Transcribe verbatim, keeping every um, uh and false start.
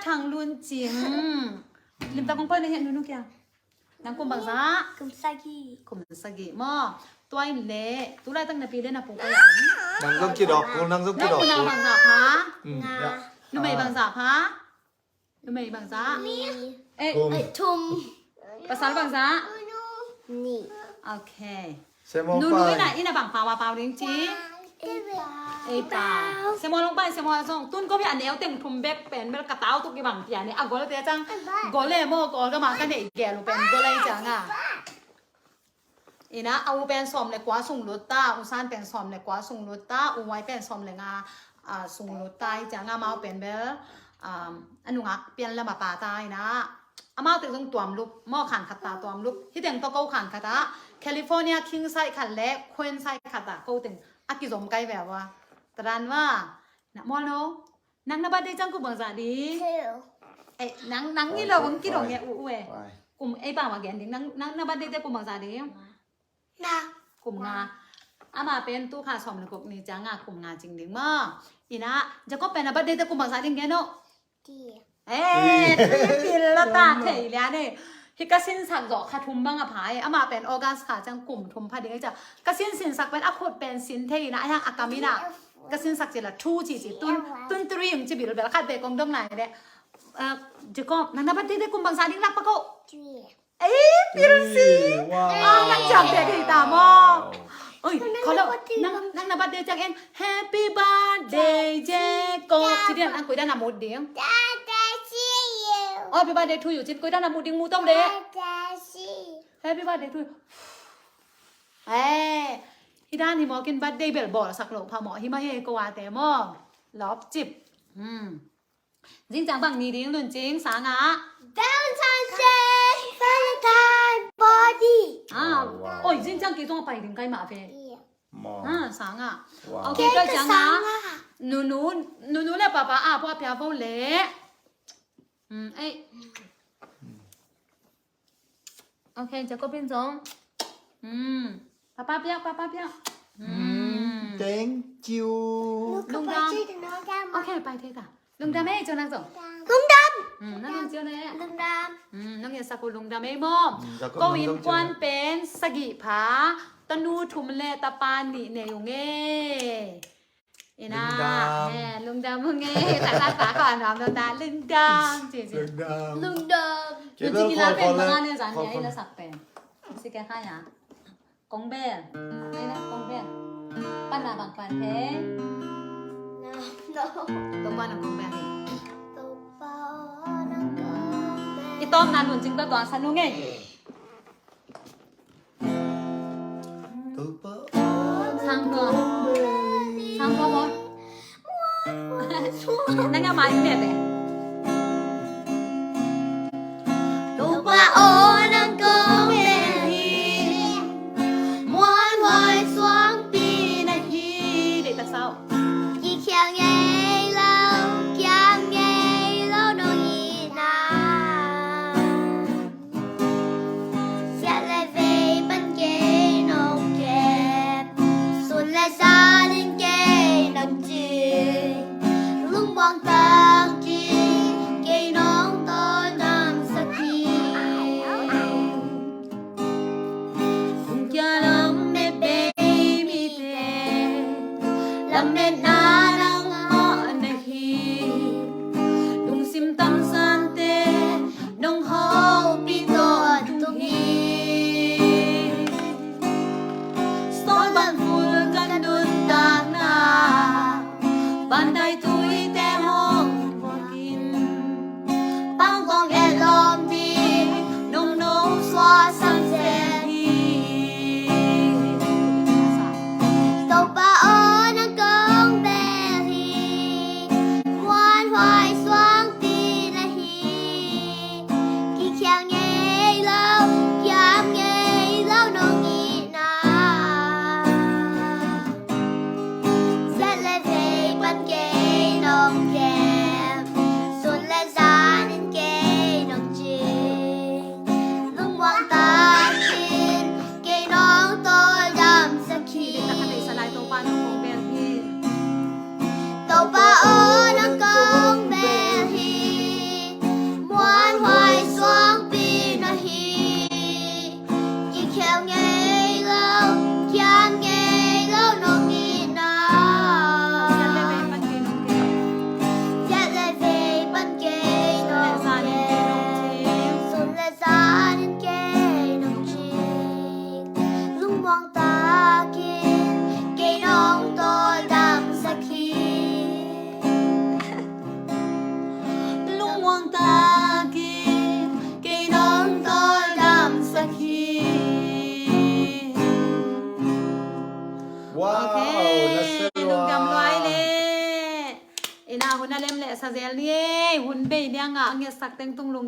Thang Lun Cing. Limtak kong poi na hian, Nunu kia. Nang kum bangzah? Kum sagih. Kum sagih maw? Tua in le, tu laitak na pi le na pu koi ang? Nang zong kidawk kul, nang zong kidawk kul. Nang bangzah pha? Mm, ya. Numei bangzah pha? Numei bangzah? Ni. Eh, thum. Pasal bangzah? Ni. Okay. Nunu ina, ina bang pau a pau ding ci? Ei pau. Ei pau. Siamo long pai, siamo zong. Tun ko bia neu teng thum bek pen bel ka tau tuk i bang pia ni. A gol te cang. Gol le mo, gol ka ma ka nei gel u pen gol ai cang a. Ina, a u pen sawm le kua sung lut ta, u san pen sawm le kua sung lut ta, u wai pen sawm le nga, a, sung lut ta i cang a, mau pen bel, um, a nungak pian lam a pa ta ina. Amau tek zong tuam lup, maw khan khat ta tuam lup. Hi teng tawh ko khan khat ah, California king size khat le queen size khat ah ko teng a kizom kai ve ua. Tadan va, na mawl no. Nang na birthday ciang kum bangzah ding? Eh, nang, nang ni lo bang kidong e u u e. Kum ei pa ma gen ding. Nang, nang na birthday te kum bangzah ding? Nga. Kum nga. Ama pen tu kha sawm le guk ni ciang a kum nga cing ding maw. Ina, Jacob pen na birthday te kum bangzah ding gen o. Ti. Eh, ti pil lo ta thei lian e. Hi ka sinsak zawh kha thum bang a pha e. Ama pen August kha ciang kum thum pha ding e ciang. Ka sin sinsak pen a khut pen sin thei ina, a hiang a kam ina. Ka sinsak ci la thu ci ci tun, tun three ing ci bilbel khat ve kong dong lai le. Eh, Jacob, nang na birthday te kum bangzah ding lak pa ko. Ti. Ei, pilsi. Wow. Ah, nang ciam te thei ta maw? Oi, kholo, nang, nang na birthday ciang en, happy birthday, Jacob. Ci dian, ang koi dan a mut ding. Happy birthday to you. Cin koi dan a mut ding mu tong de. Happy birthday to you. Eh, hi dan hi maw kin birthday bel bawl sak lo pha maw. Hi ma he ko a te maw. Love cip. Hmm. Zing ciang bang ni ding Lun Cing sang ah. Valentine's Day, Valentine body. Ah, oi, zing ciang kei zong a pai ding kai mah ve. Ah, sang ah. Okay, kai ciang ah. Nunu, Nunu le Papa ah, pua pia vo le. Hmm, ei. Okay, Jacob in zong. Hmm. Papa piak, papa piak. Hmm. Thank you. Lungdam. Okay, pai thei ta. Lungdam e, Jacob nang zong. Lungdam. Hmm, nang zong ciu ne. Lungdam. Hmm, nang yan saku lungdam e maw. Ko innkuan pen sagih pha, tanu thum le tapa nih nei ung e. Ina, lungdam. He, lungdam hong e. Taksa pa ko a nuam lo ta, lungdam. Ci, ci. Lungdam. Lungdam. Lungdam. Lungdam. Lungdam. Lungdam. Lungdam. Lungdam. Lungdam. Lungdam. Kong bel. Ai na, kong bel. Pan na bang pan he. No, no. Topa na kong bel he. Topa na kong bel. I tom na Lun Cing ta tuang sa nung e. Sang ko. Sang ko mo. Nang a mai ne te. Topa o nang ko me hi. Muan hoi suang pi na hi. Dei ta sao. Ki kiang ngei lo, kiang ngei lo nong i na. Siat le vei pan kei nong kep, sun le sa ling kei nong ci. Lungmuang tang ki Wow, okay. Lungdam luai le. Ina hun a lem le sa zel ni e, hun bei nia nga a ngetsak teng tung lung